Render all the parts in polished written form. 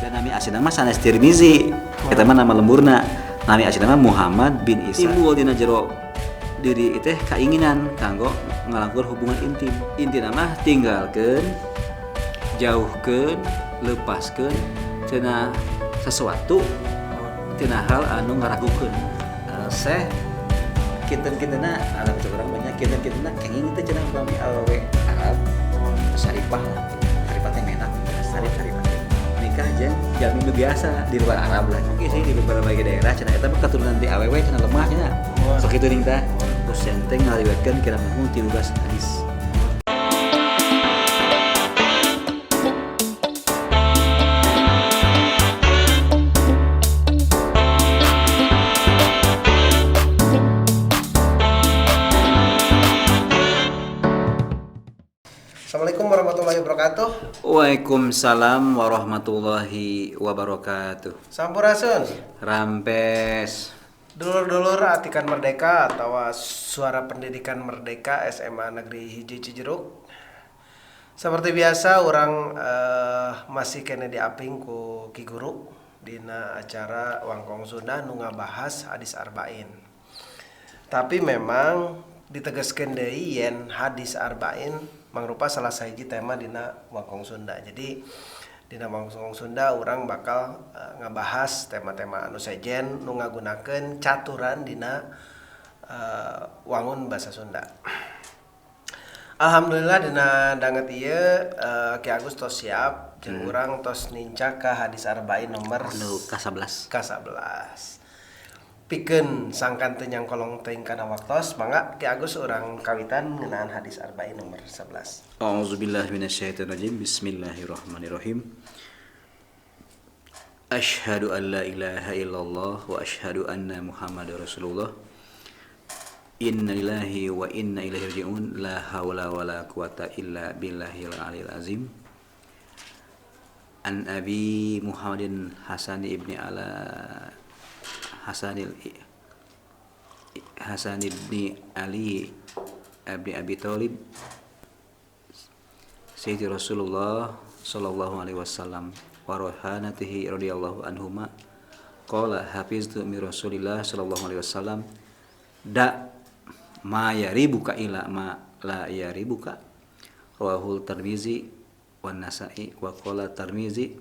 Dan nami aslina mah sanes Tirmizi. Eta mah nama lemburna. Nami aslina mah Muhammad bin Isa. Timbul dina jero diri teh kainginan kanggo ngalakukan hubungan intim. Intina mah tinggalkeun, jauhkeun, lepaskeun tina sesuatu, tina hal anu ngaragukeun. Seh kinten-kintena alam urang banyak kinten-kintena kenging teh cenah upami awewe Arab syarifah lah. Syarifah teh menak, sarif-sarifah teh. Nikah jeung jalmi nu biasa di luar Arab lah. Oke sih di beberapa daerah cenah eta mah keturunan ti awewe cenah lemah cenah. Sok kitu ning tah. Husen teh ngariwayatkeun kira langkung 13 hadis. Assalamualaikum warahmatullahi wabarakatuh. Waalaikumsalam warahmatullahi wabarakatuh. Sampurasun. Rampes. Dulur-dulur Atikan Merdeka atau Suara Pendidikan Merdeka SMA Negeri Hiji Cijeruk. Seperti biasa orang masih kene diaping ku Ki Guru dina acara Wangkong Sunda nu ngabahas hadis arba'in. Tapi memang ditegaskeun deui yen hadis arba'in mangrupa salah sahiji tema dina Wangkong Sunda. Jadi dina Wangkong Sunda orang bakal ngabahas tema-tema anu sejen nu ngagunakeun caturan dina wangun bahasa Sunda. Alhamdulillah dina danget ieu Ki Agus tos siap jeung urang tos nincak ka hadis arba'in nomor anu ka-11. Ka-11. Pikeun sangkan teu nyangkolong teuing kana waktos, mangga Ki Agus urang kawitan ngeunaan hadis arba'in nomor 11. A'udzubillahi minasyaitonirrajim. Bismillahirrahmanirrahim. Asyhadu an la ilaha illallah wa asyhadu anna Muhammadar Rasulullah. Inna lillahi wa inna ilaihi raji'un. La haula wala quwata illa billahil aliyil azim. An Abi Muhammadin Hasan ibni ala Hasan ibni Ali ibni Abi Thalib Sayyidi Rasulullah sallallahu alaihi wasallam wa rohanatihi radhiyallahu anhuma qala hafiztu mi Rasulillah sallallahu alaihi wasallam da ma yaribuka ila ma la yaribuka rawahul Tirmizi wan Nasa'i wa qala Tirmizi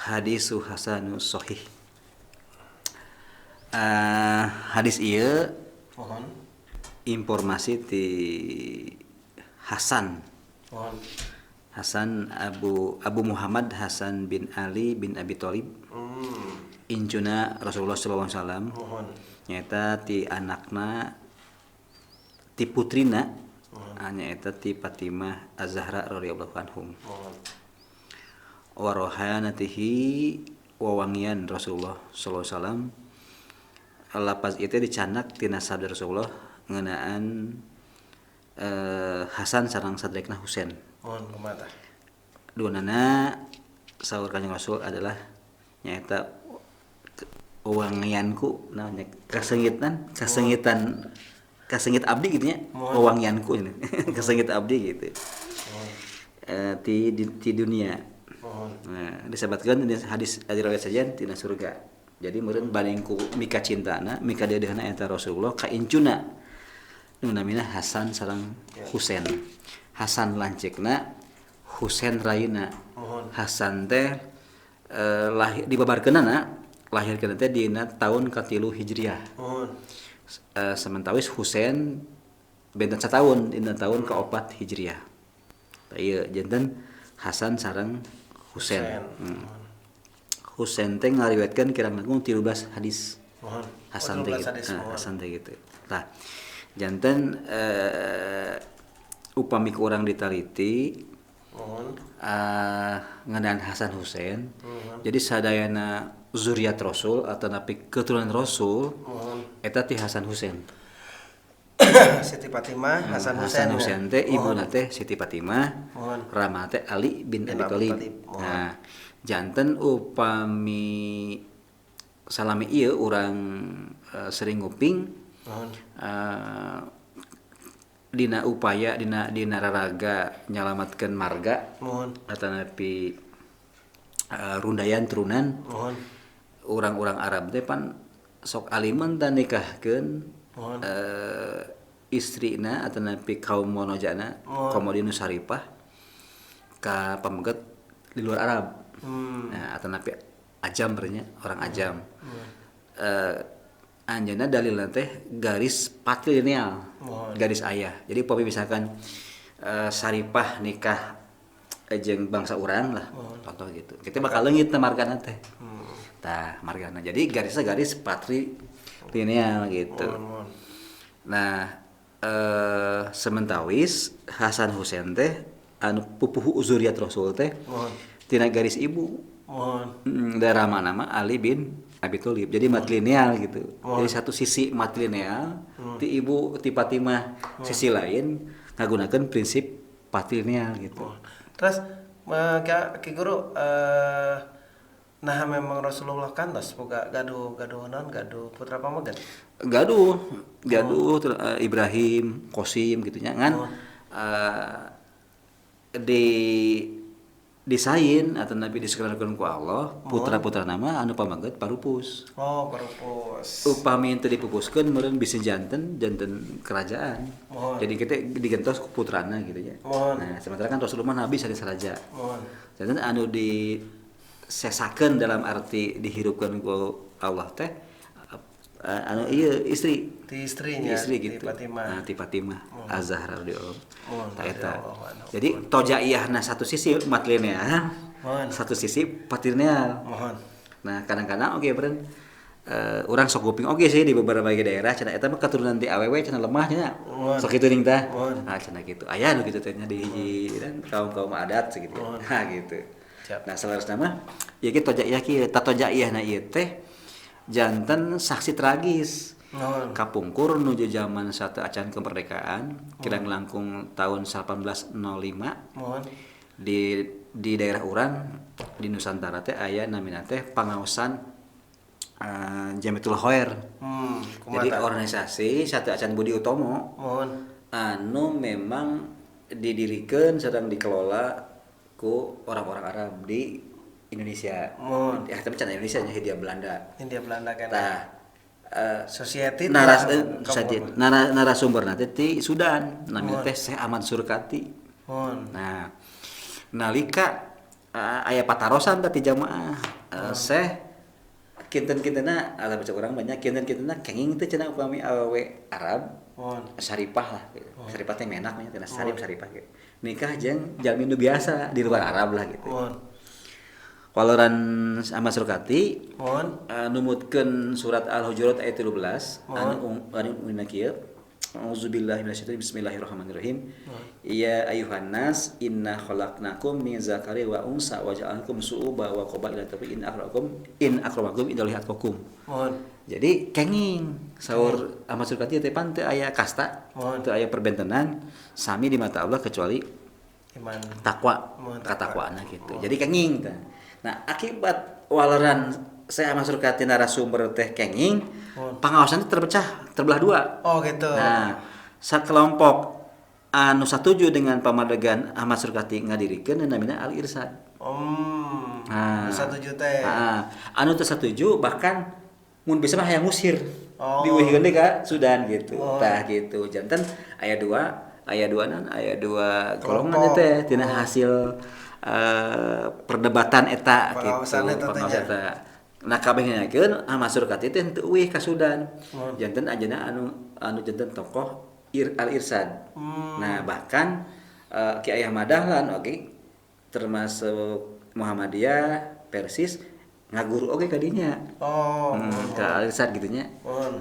hadisu hasanu sahih. Hadis ieu mohon informasi ti Hasan. Mohon. Hasan Abu Muhammad Hasan bin Ali bin Abi Thalib. Incuna Rasulullah sallallahu alaihi wasallam. Mohon. Nyaeta ti anakna ti putrina nyaeta ti Fatimah Az-Zahra radhiyallahu anhum. Mohon. Wa rohanatihi wawangian Rasulullah sallallahu alaihi wasallam. Lapaz itu dicanak tina sabda Rasulullah ngeunaan Hasan sareng sadrekna Husain. Mohon kumaha tah? Duanana saur Kanjeng Rasul adalah nyaeta wewangianku naon nya kasengitan kasengitan kasengit abdi gitu nya wewangianku ini kasengit abdi gitu. Ti dunia. Mohon. Nah, disebatkeun dina hadis riwayat saja tina surga. Jadi meureun banding ku mika cintana, mika deudeuhna eta Rasulullah ka incuna nu namina Hasan sareng Husain. Hasan lanceukna, Husain raina. Hasan teh lahir dibabarkeunana, lahirkeun teh dina taun ka-3 Hijriah. Samentawis Husain benten sataun dina taun ka-4 Hijriah. Tah ieu janten Hasan sareng Husain. Husain teh ngariwayatkeun kirang langkung 13 hadis. Mohon. Hasan teh gitu. Hadis, nah, Hasan teh gitu. Tah, janten upami ku urang ditaliti mohon ngeunaan Hasan Husain. Jadi sadayana zuriat Rasul atau napi keturunan Rasul eta ti Hasan Husain. Siti Fatimah, Hasan Husain. Hasan Husain teh ibuna teh Siti Fatimah, rama teh Ali bin Abi Thalib. Nah, janten upami salami ieu urang sering nguping dina upaya dina raraga nyalamatkeun marga atanapi Rundayan turunan Mohon. Orang-orang Arab teh pan sok aliman tah nikahkeun istrina atau napi kaum monojana komo di nu saripah ka pameget di luar Arab. Nah, atau napi ajam berenya orang ajam. Anjeunna dalilna teh garis patrilineal, garis ayah. Jadi upami misalkan saripah nikah jeung bangsa urang lah, contoh gitu. Kita bakal leungit margana teh. Tah, margana. Jadi garisnya garis patrilineal gitu. Nah, sementawis Hasan Husein teh anu pupuhu zuriat Rasul teh tina garis ibu. Darah nama Ali bin Abi Thalib. Jadi matrilineal gitu. Jadi satu sisi matrilineal ti ibu ti Fatimah, sisi lain ngagunakeun prinsip patrilineal gitu. Terus Ki Guru nah memang Rasulullah kan tos boga gaduh gaduh naon gaduh putra pameget. Gaduh gaduh Ibrahim, Qasim gitu nya ngan di disain atau nabi disekelarkeun ku Allah putra-putra nama anu pameget parupus. Oh, parupus. Upami teu dipupuskeun meureun bisa janten janten kerajaan. Jadi kita digentos ku putrana gitu nya. Nah, sementara kan Rasulullah nabi sanes raja. Janten anu disesakeun dalam arti dihirupkeun ku Allah teh anu ieu istri Ti istrinya, istri ti gitu. Fatimah. Nah, ti Fatimah Az-Zahra radhiyallahu Mohon, anha. Eta. radhiyallahu anha. Jadi tojaiyahna satu sisi matrilineal, satu sisi patrilineal. Mohon. Nah, kadang-kadang oke beren urang sok kuping oke sih di beberapa daerah cenah eta mah keturunan ti awewe cenah lemah nya. Sok kitu ning tah. Nah, cenah kitu. Aya nu kitu teh nya di hiji kan kaum-kaum adat segitu. Nah, gitu. Siap. Nah, saleresna mah ieu ge tojaiyah kieu, tatojaiyahna ieu teh janten saksi tragis. Kapungkur nuju zaman satu acan kemerdekaan kirang langkung tahun 1805. Mohon. Di daerah urang di Nusantara teh aya namina teh pangaosan Jamiatul Khair. Jadi organisasi satu acan Budi Utomo. Mohon. Anu memang didirikan sedang dikelola ku orang-orang Arab di Indonesia. Mohon. Ya, tapi can Indonesia nya Hindia Belanda. Hindia Belanda kan. Tah, Society narasumber nanti ti Sudan namina teh Syekh Ahmad Surkati. Nah, nalika aya patarosan teh ti jamaah Syekh kinten-kintenna ala baca urang banyak kinten-kintenna kenging teh cenah upami awewe Arab saripah lah gitu. Saripah teh menak nya cenah sarip saripah gitu. Nikah jeung jalmi nu biasa di luar Arab lah gitu. Waloran Ahmad Surkati numutkeun surat Al-Hujurat ayat 13 anu anu una kieu Auzubillahi minasyaitonir bismillahirrahmanirrahim. Ya ayuhan nas inna khalaqnakum min zakari wa unsa wa ja'alnakum su'uba wa qabaila tapi in akramakum indallahi atqakum. Jadi kenging saur Ahmad Surkati teh pan teu aya kasta, teu aya perbentenan sami di mata Allah kecuali iman takwa, katakwaana gitu. Jadi kenging tah. Nah, akibat waleran saya Ahmad Surkati narasumber teh kenging, pangaosan terpecah, terbelah dua. Oh, gitu. Nah, sakelompok anu satuju dengan pamadegan Ahmad Surkati ngadirikeun namina Al Irsyad. Nah, satuju teh. Anu teu satuju bahkan mun bisa mah hayang ngusir. Diwehkeun deui ka Sudan gitu. Tah gitu. Janten aya dua golongan teh tina hasil perdebatan eta gitu. Pengawasan eta. Nah, kabeh nyakeun Ahmad Surkati teh henteu eueuh ka Sudan. Janten anjeunna anu janten tokoh Al Irsyad. Nah, bahkan Ki Ahmad Dahlan oge termasuk Muhammadiyah, Persis ngaguru oge ka dinya. Ka Al Irsyad gitu nya.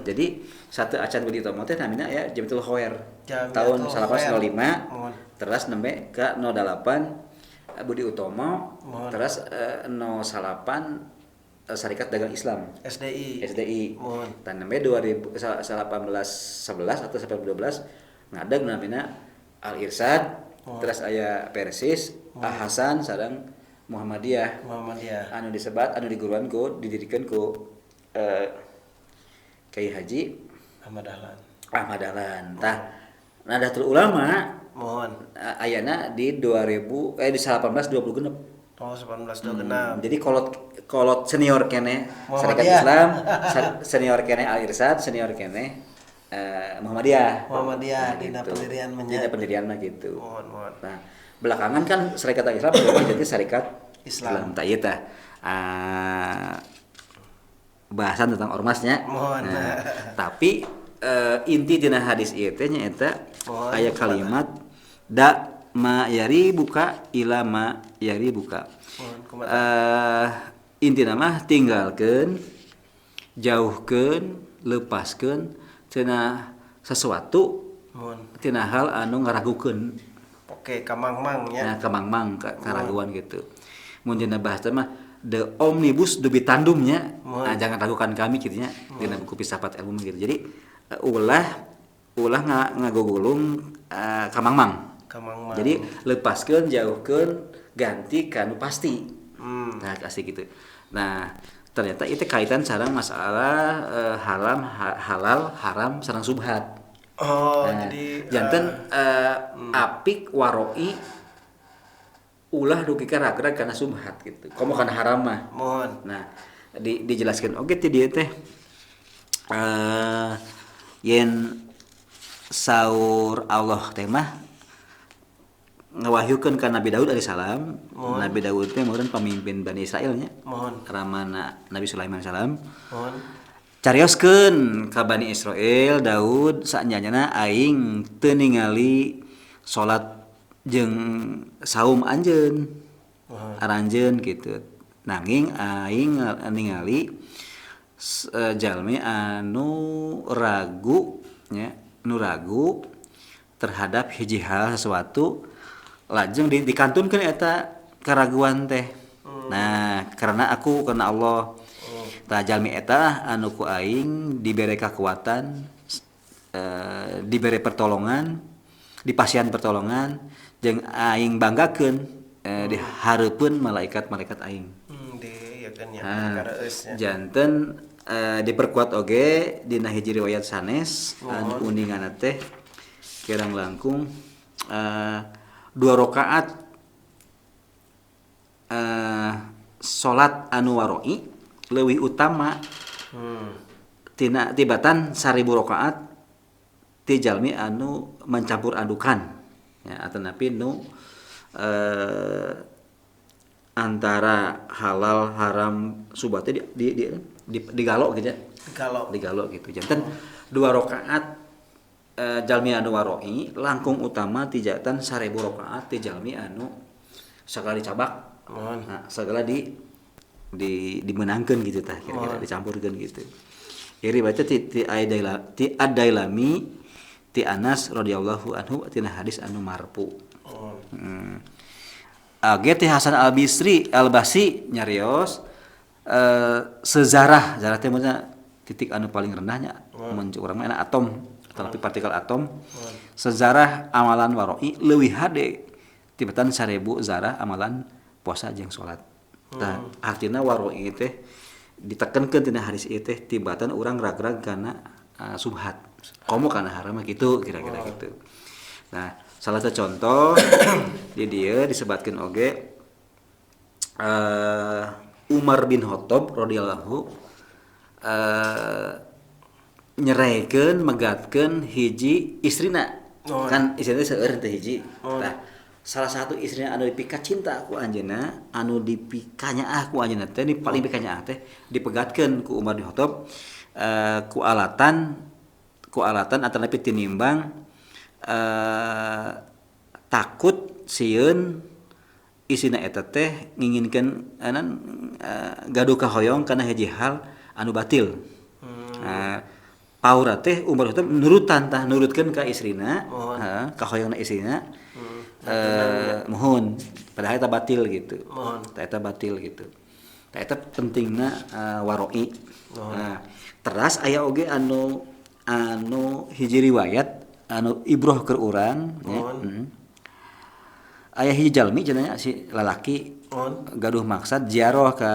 Jadi satu acan Budi Utomo teh namina ya Jamiatul Khair. Tahun 1805 terus nembe ka 08 Budi Utomo terus 08 Serikat Dagang Islam SDI. Dan nembe 2018 11 atau 1812 ngadeg namina Al Irsyad terus aya Persis, Al Hasan sareng Muhammadiyah. Anu disebat anu diguruan ku didirikan ku Kiai Haji Ahmad Dahlan. Tah Nahdlatul Ulama ayana di 2000 di 1826. Oh, 1826. Jadi kolot kolot senior keneh Sarekat Muhammadiyah. Islam, senior keneh Al Irsyad, senior keneh Muhammadiyah. Muhammadiyah Nah, dina gitu. pendirian mah nya. Dina pendirian mah gitu. Mohon, mohon. Nah, belakangan kan Sarekat Islam berubah jadi Sarekat Islam. Islam. Tah ieu tah. Bahasan tentang ormasnya. Mohon. Nah, tapi inti dina hadis ieu teh nyaeta Mohon. aya kalimat da ma yari buka ila ma yari buka. Mohon kumaha? Intina mah tinggalkeun, jauhkeun, lepaskeun tina sesuatu, Mohon. tina hal anu ngaragukeun. Oke, kamangmang nya. Nah, kamangmang karaguan gitu. Mun dina bahasa mah de omnibus dubitandum nya. Nah, jangan ragukan kami kitu nya dina buku filsafat ilmu gitu. Jadi ulah ulah ngagugulung kamangmang. Kamangmang. Jadi lepaskeun, jauhkeun, ganti kanu pasti. Nah, kasih gitu. Nah, ternyata itu kaitan sareng masalah haram halal, haram sareng subhat. Oh, Nah, jadi janten apik waroi ulah dugi ka ragrag kana subhat gitu. Komo kana haram mah. Mohon. Nah, dijelaskan oge ti dieu teh yen saur Allah teh mah ngawahyukeun ka Nabi Daud alaihissalam. Nabi Daud teh meureun pamimpin Bani Israel nya. Mohon. Ramana Nabi Sulaiman alaihissalam. Mohon. Carioskeun ka Bani Israel Daud saenyana aing teu ningali salat jeung saum anjeun. Aranjeun gitu. Nanging aing ningali jalmi anu ragu nya, nu ragu terhadap hiji hal sesuatu lajeng dikantunkeun eta keraguan teh. Nah, karena aku karena Allah. Tah jalmi eta anu ku aing dibere kekuatan, dibere pertolongan, dipasihan pertolongan jeung aing banggakeun di hareupeun malaikat-malaikat aing. Di ieu kan nya, Nah, kareus nya. janten diperkuat oge dina hiji riwayat sanes anu uninganna teh kirang langkung 2 rakaat salat anu waroi leuwih utama tina tibatan 1000 rakaat ti jalmi anu mencampur adukan ya, atanapi nu antara halal haram subate digalok gitu ya. Digalok. Digalok gitu. Janten 2 rakaat jalmi anu waroi langkung utama ti jatan 1000 rakaat ti jalmi anu sagala dicabak. Mohon. Nah, sagala dimenangkeun gitu tah kira-kira dicampurkeun gitu. Iri baca ti ti Ad-Dailami ti Anas radhiyallahu anhu tina hadis anu marfu. Age ti Hasan Al-Bisri Al-Basri nyarios sezarah, zarah teh maksudna titik anu paling rendahnya mun urang mah enak atom atau partikel atom. Sezarah amalan waroi leuwih hade tibatan 1000 zarah amalan puasa jeung salat. Tah artina waroi teh ditekankeun tina hadis ieu teh tibatan urang ragrag kana subhat. Komo kana haram mah gitu kira-kira gitu. Nah, salah satu contoh di dieu disebatkeun oge Umar bin Khattab radhiyallahu nyeraikeun megatkeun hiji istrina. Kan istrina seueur teh hiji. Tah, salah satu istrina anu dipika cinta ku anjeunna, anu dipikanya ku anjeunna teh, di paling pikanya teh dipegatkeun ku Umar bin Khattab ku alatan atanapi tinimbang takut sieun isina eta teh nginginkeun gaduh kahoyong kana hiji hal anu batil. Paura teh Umar teh nurutan tah nurutkeun ka istrina, kahoyongna istrina. Mohon padahal eta batil gitu. Tah eta batil gitu. Tah eta pentingna waroi. Nah, teras aya oge anu hiji riwayat anu ibroh keur urang nya. Aya hiji jalmi cenah si lalaki gaduh maksad ziarah ka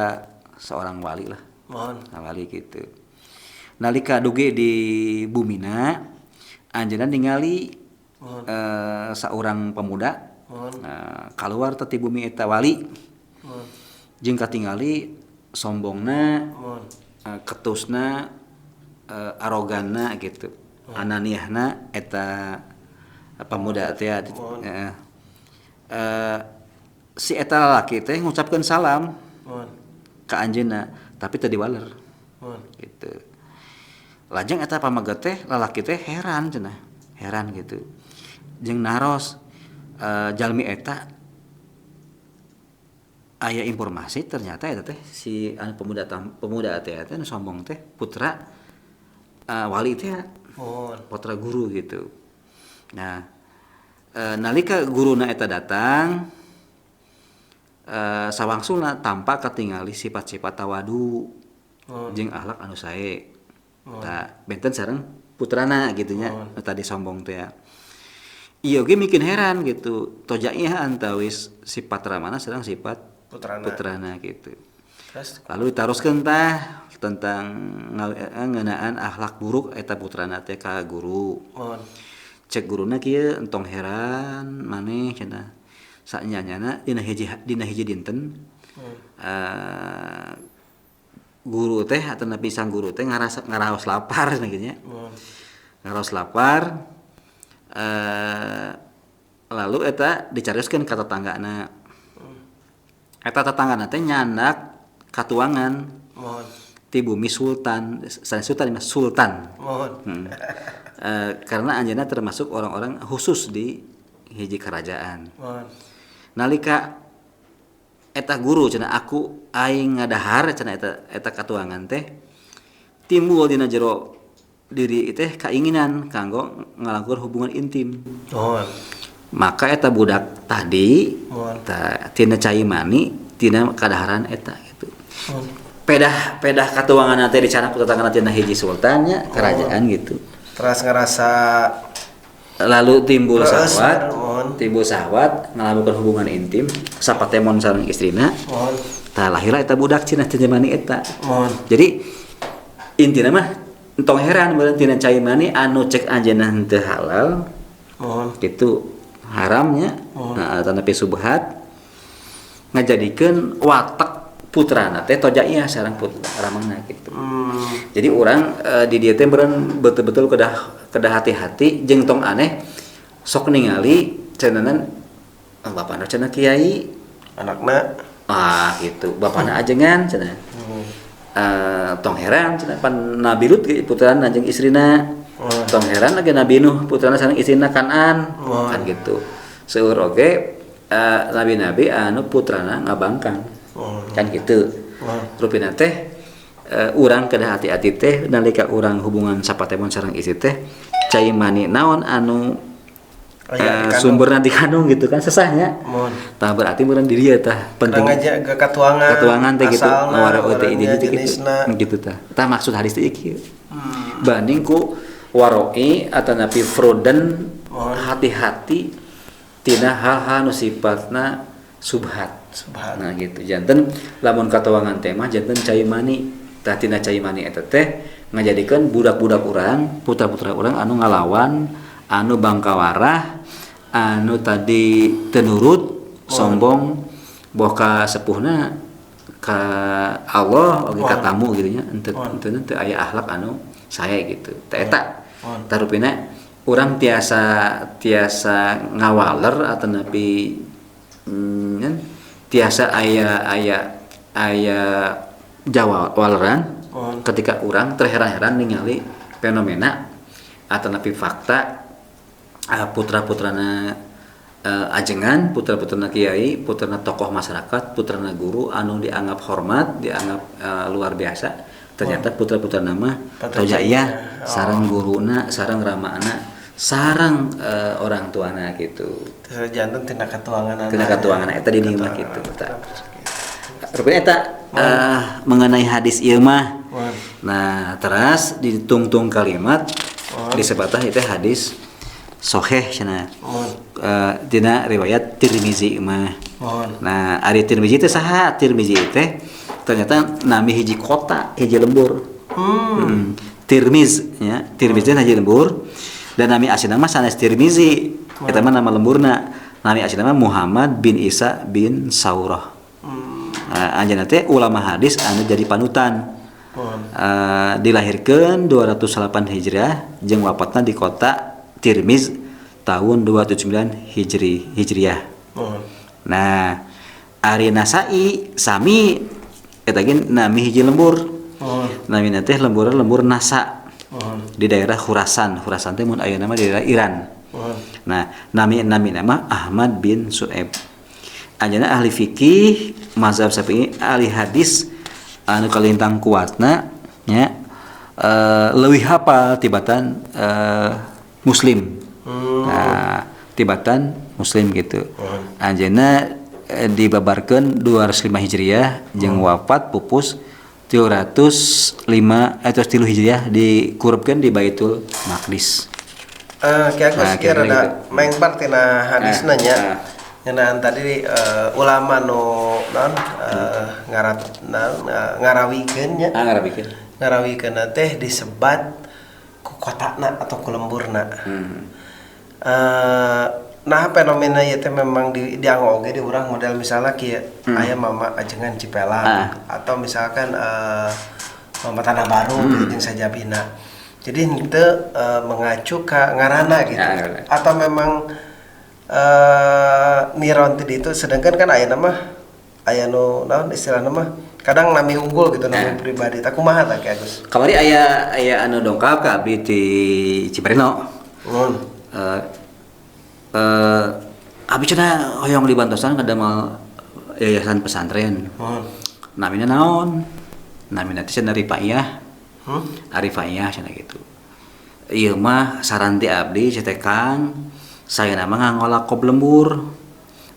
seorang wali lah. Nah, wali gitu. Nalika dugi di bumina anjeunna ningali saurang pemuda kaluar teh ti bumi eta wali. Jeung katingali sombongna, ketusna, aroganna gitu. Ananiahna eta pemuda teh heeh. Si eta lalaki teh ngucapkeun salam ka anjeunna tapi teu diwaler. Gitu. Lajeng eta pameget teh lalaki teh heran cenah, heran gitu. Jeung naros jalmi eta aya informasi ternyata eta teh si anu pemuda pemuda teh eta nu sombong teh putra wali teh, putra guru gitu. Nah, nalika guruna eta datang sawangsulna tampak katingali sifat-sifat tawadu jeung akhlak anu sae. Tah benten sareng putrana gitu nya, nu tadi sombong teh ya. Ieu oge bikin heran gitu. Tojaiah antawis sifat ramana sareng sifat putrana gitu. Terus lalu ditaroskeun tah tentang ngeunaan akhlak buruk eta putrana teh ka guru. Cek guruna kieu, entong heran maneh cenah. Sanyanyana dina hiji dinten guru teh atau nabi sang guru teh ngarasa ngaraos lapar cenah kieu nya. Ngaraos lapar lalu eta dicarioskeun ka tetanggana. Eta tetanggana teh nyandak katuangan ti bumi sultan, sanes sultan mah sultan. Karena anjeunna termasuk orang-orang khusus di hiji kerajaan. Nalika eta guru cenah aku aing ngadahar cenah eta katuangan teh timbul dina jero diri teh kainginan kanggo ngalakukan hubungan intim. Maka eta budak tadi tina cai mani tina kadaharan eta gitu. Pedah katuangan teh dicanak ku tetanggana tina hiji sultannya kerajaan gitu. Terus ngerasa lalu timbul syahwat, timbul syahwat ngalakukan hubungan intim sapatemon sareng istrina. Tah lahirlah eta budak cenah tina mani eta. Jadi intina mah entong heran meureun tina cai mani anu cek anjeunna henteu halal. Gitu haramnya. Nah, tanapi subhat ngajadikeun watak putrana teh tojaiah sareng putra ramangna gitu. Jadi urang di dieu teh meureun betul-betul kedah hati-hati jeung tong aneh sok ningali cenah bapana cenah kiai anakna gitu bapana ajengan cenah. Tong heran cenah pan Nabi Lut putrana jeung istrina. Tong heran lagi Nabi Nuh putrana sareng istrina Kanaan kan gitu. Seueur oge nabi-nabi anu putrana ngabangkang. Kan gitu. Rupina teh urang kedah hati-hati teh nalika urang hubungan sapatemon sareng istri teh cai mani naon anu sumberna dikandung gitu kan sesahnya. Tah berarti meureun di dieu tah penting ngaja katuangan. Katuangan teh gitu ngawara teh gitu gitu tah. Tah maksud hadis teh kieu. Banding ku waroi atanapi prudent hati-hati tina hal-hal nu sifatna subhat. Nah gitu. Janten lamun katuangan teh mah janten cai mani. Tah tina cai mani eta teh ngajadikeun budak-budak urang, putra-putra urang anu ngalawan, anu bangkawarah, anu tadi teu nurut, sombong, boh ka sepuhna ka Allah oge ka tamu gitu nya, henteu teu aya akhlak anu sae gitu. Tah eta tarupina urang tiasa ngawaler atanapi tiasa aya jawa waleran ketika urang terheran-heran ningali fenomena atanapi fakta putra-putrana ajengan, putra-putrana kiai, putrana tokoh masyarakat, putrana guru anu dianggap hormat, dianggap luar biasa, ternyata putra-putrana mah tojaiah sareng guruna, sareng ramana, sareng orang tuana gitu. Terus janten tina katuangan. Tina katuangan eta di dieu mah kitu. Rupanya eta mengenai hadis ieu mah. Nah, teras ditungtung kalimat disebatah itu hadis sahih cenah. Dina riwayat Tirmizi mah. Nah, ari Tirmizi teh saha? Tirmizi teh ternyata nami hiji kota, hiji lembur. Tirmiz nya, Tirmizi teh hiji lembur dan nami aslina mah sanes Tirmizi. Eta mah nama lemburna. Nami aslina mah Muhammad bin Isa bin Saurah. Nah, anjeunna teh ulama hadis anu jadi panutan. Mohon. Dilahirkeun 208 Hijriah jeung wafatna di kota Tirmiz tahun 279 Hijriah. Mohon. Nah, ari Nasai sami eta ge nami hiji lembur. Mohon. Namina teh lembur lembur Nasa Mohon. di daerah Khurasan. Khurasan teh mun ayeuna mah di daerah Iran. Mohon. Nah, nami nami nama Ahmad bin Su'aib. Anjeunna ahli fikih, mazhab Syafi'i, ahli hadis anu kalintang kuatna nya, leuwih hafal tibatan Muslim. Nah, tibatan Muslim gitu. Anjeunna dibabarkeun 205 Hijriah jeung wafat pupus 305 atau 3 Hijriah dikurupkeun di Baitul Maqdis. Ki Agus, Nah, kieu kira-kira rada gitu. mengbar tina hadisna nya. Ah. Ngeunaan tadi ulama nu naon, ngarat naon, ngarawikeun nya. Ah, ngarawikeun. Ngarawikeun teh disebat ku kotana atau ku lemburna. Nah, fenomena ieu teh memang di dianggo oge di urang model misalnya kieu, aya mama ajengan Cipelang atau misalkan mama Tanah Baru gitu jeung sajabina. Jadi henteu mengacu ka ngaranna gitu. Ya, ngaranna. Atau memang niron ti ditu, sedangkan kan aya mah aya nu naon istilahna mah kadang nami unggul gitu, nami pribadi. Tah kumaha tah Ki Agus? Kamari aya aya anu dongkap ka abdi ti Cibareno. Nuhun. Abdi cenah hoyong dibantosan kadamel yayasan pesantren. Nuhun. Namina naon? Namina teh cenah Rifaiyah. Hmm? Arifaiyah cenah gitu. Ieu mah saran ti abdi cenah teh Kang, saya nama nganggo lakob lembur.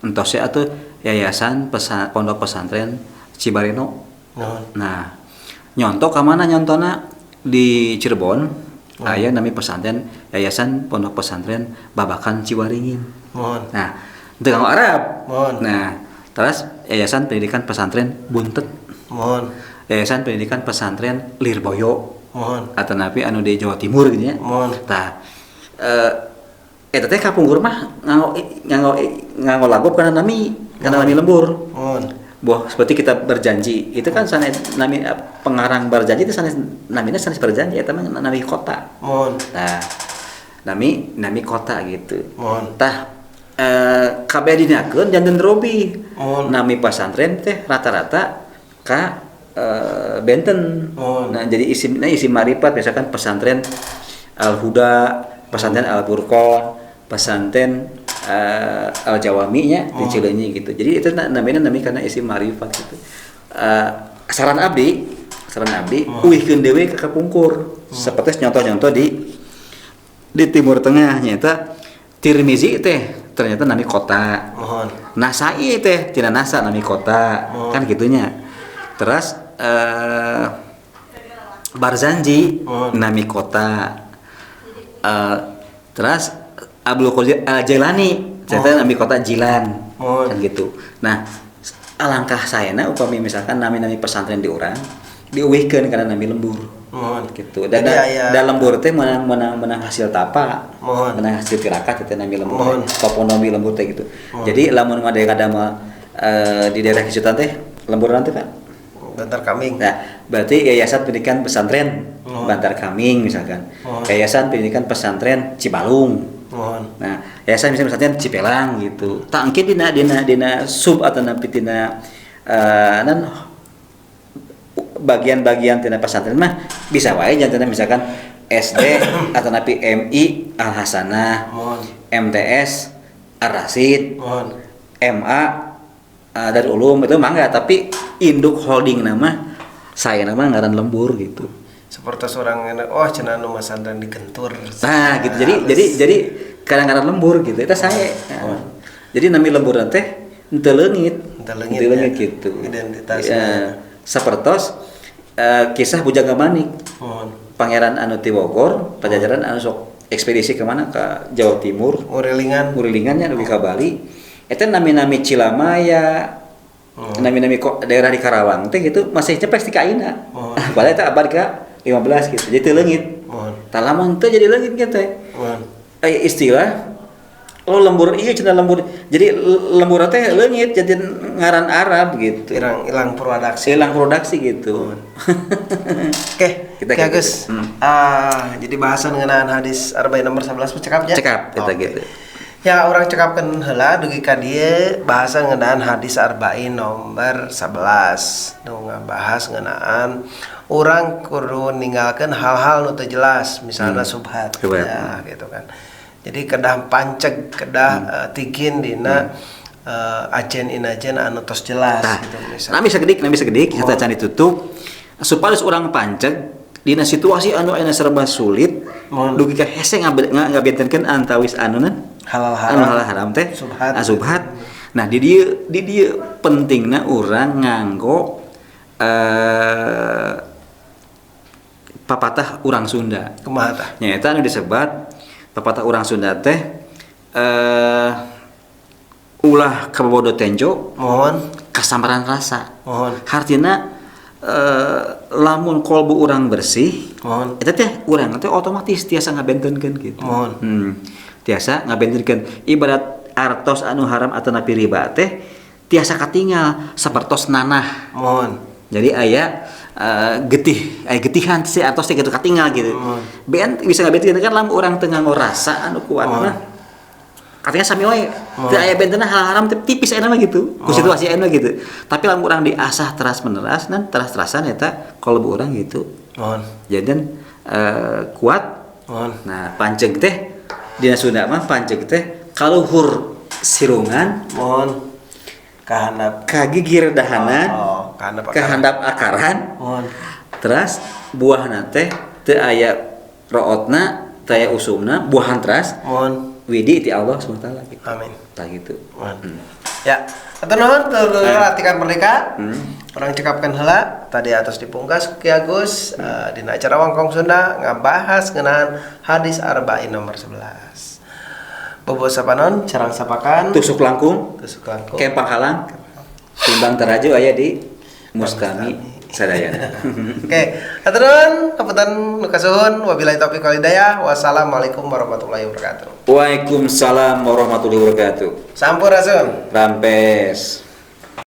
Entos ya atuh yayasan pondok pesantren Cibareno. Nuhun. Nah, nyontok ka mana nyontona di Cirebon aya nami pesantren Yayasan Pondok Pesantren Babakan Ciwaringin. Mohon. Nah, teu kanggo Arab. Mohon. Nah, terus Yayasan Pendidikan Pesantren Buntet. Mohon. Yayasan Pendidikan Pesantren Lirboyo. Mohon. Atau napi anu di Jawa Timur gitu ya. Mohon. Tah, eta teh kapungkur mah nganggo nganggo nganggo lagu karena nami lembur. Mohon. Boh, seperti kita berjanji itu kan sanes nami pengarang berjanji itu sanes namina sanes berjanji eta mah nami kota. Mohon. Nah, nami nami kota gitu. Mohon. Tah, kabeh dinakeun janten robi. Mohon. Nami pesantren teh rata-rata ka benten. Mohon. Nah, jadi isim, nah, isim marifat misalkan pesantren Al Huda, pesantren Al Furqon, pesantren Al Jawami nya di Cileunyi gitu. Jadi itu namanya nami karena isim marifat gitu. Saran abdi uihkeun deui ka kapungkur. Seperti nyontoh-nyontoh di Timur Tengah nyata Tirmizi teh ternyata nami kota. Mohon. Nasai teh tina nasa nami kota kan gitunya. Terus Barzanji nami kota. Terus Abdul Qadir Al-Jailani ternyata nami kota Jilan Mohon. kan gitu. Nah, alangkah saena upami misalkan nami-nami pesantren di urang diuihkeun karena nami lembur. Mohon. Gitu. Dan Jadi aya- dan lembur teh menang menang menang hasil tapa. Mohon. Menang hasil tirakat itu nami lembur. Mohon. Toponomi lembur teh gitu. Jadi lamun mah kadama di daerah Kisutan teh lembur nanti Pak. Bantar Kaming. Nah, berarti Yayasan Pendidikan Pesantren Bantar Kaming misalkan. Mohon. Yayasan Pendidikan Pesantren Cibalung. Mohon. Nah, yayasan misalnya pesantren Cipelang gitu. Tak engke dina dina dina sub atau napi dina nan bagian-bagian tina pesantren mah bisa wae janten misalkan SD atau napi MI Al Hasanah, Mohon. MTS Ar Rasid, Mohon. MA Darul Ulum itu mangga, tapi induk holding nama saya nama ngaran lembur gitu. Seperti seorang enak, oh cenah nu masantren di Gentur. Nah, gitu. Jadi kadang-kadang lembur gitu. Itu saya. Nah, jadi nami lembur teh henteu leungit. Henteu leungit, Henteu leungit ya. gitu. Identitasnya. Ya, sapertos kisah Bujangga Manik. Mohon. Pangeran anu ti Bogor, Pajajaran anu sok ekspedisi kemana ke Jawa Timur, Ngurilingan. ngurilingannya dugi ka Bali. Eta nami-nami Cilamaya, nami-nami kok daerah di Karawang teh gitu masih cepes di kaina. Oh. Padahal eta abad ka 15 gitu. Jadi teu leungit. Mohon. Tah lamun teu jadi leungit gitu teh. Mohon. Istilah Oh, lembur iya cenah lembur. Jadi lembur teh leungit jadi ngaran Arab gitu. Ilang ilang purwadaksi. Hilang produksi gitu. Oke, Kita Ki kayak Agus. gitu. Ah, jadi bahasan ngeunaan hadis arba'in nomor 11 mah cekap nya. Cekap, kita Oke. gitu. Ya, urang cekapkeun heula dugi ka dieu bahasan ngeunaan hadis arba'in nomor 11. Nu ngabahas ngeunaan urang kudu ninggalkeun hal-hal nu teu jelas, misalnya subhat. Subhat. Ya, gitu kan. Jadi kedah panceg, kedah tigin dina ajen inajen anu tos jelas Tah, gitu misalnya. nami sakedik, kita can ditutup supados urang panceg dina situasi anu ayeuna serba sulit, Mohon. dugi ka hese ngabentenkeun antawis anu Halal haram. Anu halal haram teh Subhat. Ah, subhat. Nah, di dieu pentingna urang nganggo papatah urang Sunda. Kumaha tah? Nyaeta anu disebat papatah urang Sunda teh ulah kabodo tenjo Mohon, kasamaran rasa. mohon, Hartina lamun kolbu urang bersih, mohon. eta teh urang teh otomatis tiasa ngabentenkeun gitu. Mohon. Tiasa ngabentenkeun ibarat artos anu haram atau napi riba teh tiasa katingal sapertos nanah. Mohon. Jadi aya getih, aya getihan si artos teh gitu katingal gitu. Mohon. Ben bisa ngabentenkeun kan lamun urang teu nganggo rasa anu kuat mah. Katanya sami wae, teu aya bentena hal haram teh tipis aya mah gitu. Ku situasi aya mah gitu. Tapi lamun urang diasah teras meneras dan teras-terasan eta kolbu urang gitu. Mohon. Jadi kuat. Mohon. Nah, panceg teh dina Sunda mah panceg teh kaluhur sirungan Mohon. Kahandap. kagigir dahanan Oh, kahandap akaran. kahandap akaran Mohon. teras buahna teh teu aya rootna teu aya usumna buahan teras Mohon. widi ti Allah SWT gitu. Amin. Tah gitu. Mohon. Ya, hatur nuhun dulur Atikan Merdeka. Urang cekapkeun heula tadi atas dipungkas Ki Agus dina acara Wangkong Sunda ngabahas ngeunaan hadis arba'in nomor 11. Bobo sapanon, carang sapakan, Tusuk langkung, tusuk langkung. kempang halang, timbang teraju aya di Mustami sadayana. Oke, hatur nuhun, hapunten nu kasuhun, wabillahi taufiq wal hidayah. Wassalamualaikum warahmatullahi wabarakatuh. Waalaikumsalam warahmatullahi wabarakatuh. Sampurasun. Rampes.